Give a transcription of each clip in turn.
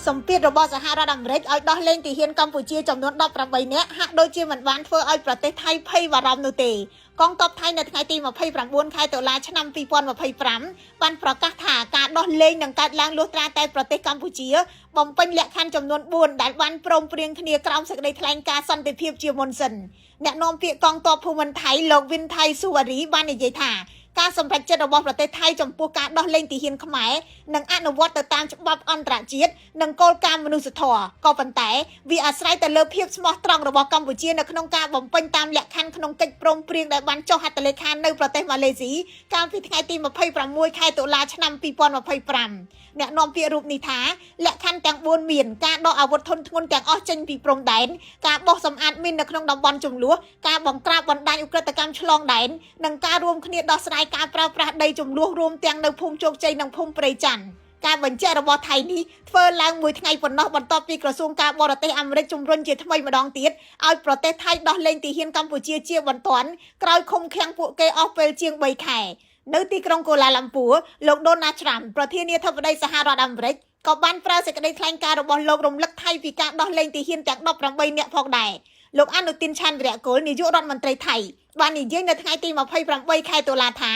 សម្ពាធរបស់សហរដ្ឋអាមេរិកឲ្យដោះលែងទាហានកម្ពុជាចំនួន18នាក់ហាក់ដូចជាមិនបានធ្វើឲ្យប្រទេសថៃភ័យបារម្ភនោះទេកងទ័ពថៃនៅថ្ងៃទី29ខែតុលាឆ្នាំ2025បានប្រកាសថាការដោះលែងនឹងកើតឡើងលុះត្រាតែប្រទេសកម្ពុជាបំពេញលក្ខខណ្ឌចំនួន4ដែលបានព្រមព្រៀងគ្នាក្រោមសេចក្តីថ្លែងការណ៍សន្តិភាពជាមុនសិនអ្នកនាំពាក្យកងទ័ពភូមិន្ទថៃលោកវិនថៃសុវរីបាននិយាយថាការសម្រេចចិត្តរបស់ប្រទេសថៃចំពោះការដោះលែងទាហានខ្មែរនឹងអនុវត្តទៅតាមច្បាប់អន្តរជាតិនិងគោលការណ៍មនុស្សធម៌ក៏ប៉ុន្តែវាអាស្រ័យទៅលើភាពស្មោះត្រង់របស់កម្ពុជានៅក្នុងការបំពេញតាមលក្ខខណ្ឌក្នុងកិច្ចព្រមព្រៀងដែលបានចុះហត្ថលេខានៅប្រទេសម៉ាឡេស៊ីកាលពីថ្ងៃទី26ខែតុលាឆ្នាំ2025អ្នកនាំពាក្យរូបនេះថាលក្ខខណ្ឌទាំង4មានការដកអាវុធធនធ្ងន់ទាំងអស់ចេញពីព្រំដែនការបោះសម្អាតមីននៅក្នុងតំបន់ចំនួនការបង្ក្រាបបណ្ដាញឧក្រិដ្ឋកម្មឆ្លងដែននិងការរួមគ្នាដោះស្រាយការប្រើប្រាស់ដីចំនួនរួមទាំងនៅភូមិជោគជ័យនិងភូមិព្រៃច័ន្ទការបញ្ជាក់របស់ថៃនេះធ្វើឡើងមួយថ្ងៃប៉ុណ្ណោះបន្ទាប់ពីក្រសួងការបរទេសអាមេរិកជំរុញជាថ្មីម្ដងទៀតឲ្យប្រទេសថៃដោះលែងទាហានកម្ពុជាជាបន្ទាន់ក្រោយឃុំឃាំងពួកគេអស់ពេលជាង3ខែនៅទីក្រុងកូឡាឡាំពួរលោកដូណាល់ត្រាំប្រធានាធិបតីសហរដ្ឋអាមេរិកក៏បានប្រើសេចក្តីថ្លែងការណ៍របស់លោករំលឹកថៃពីការដោះលែងទាហានទាំង18នាក់ផងដែរលោកអនុទិនឆានវិរៈគុលនាយករដ្ឋមន្ត្រីថៃបាននិយាយនៅថ្ងៃទី28ខែតុលាថា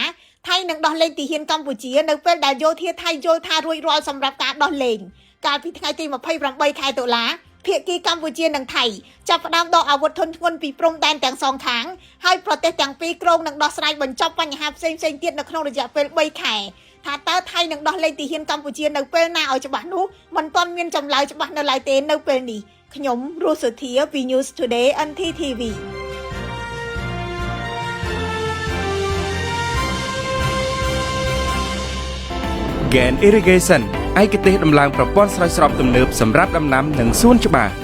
ថៃនឹងដោះលែងទាហានកម្ពុជានៅពេលដែលយោធាថៃយល់ថារួចរាល់សម្រាប់ការដោះលែងកាលពីថ្ងៃទី28ខែតុលាភាគីកម្ពុជានិងថៃចាប់ផ្ដើមដកអាវុធធុនធ្ងន់ពីព្រំដែនទាំងសងខាងហើយប្រទេសទាំងពីរគ្រោងនឹងដោះស្រាយបញ្ចប់បញ្ហាផ្សេងៗទៀតនៅក្នុងរយៈពេល3ខែថាតើថៃនឹងដោះលែងទាហានកម្ពុជានៅពេលណាឲ្យច្បាស់នោះមិនទាន់មានចម្លើយច្បាស់នៅឡើយទេនៅពេលនេះខ្ញុំរស់សុធាពី News Today NTTV Gain Irrigation ឯកទេសដំឡើងប្រព័ន្ធស្រោចស្រពទំនើបសម្រាប់ដំណាំនិងសួនច្បារ។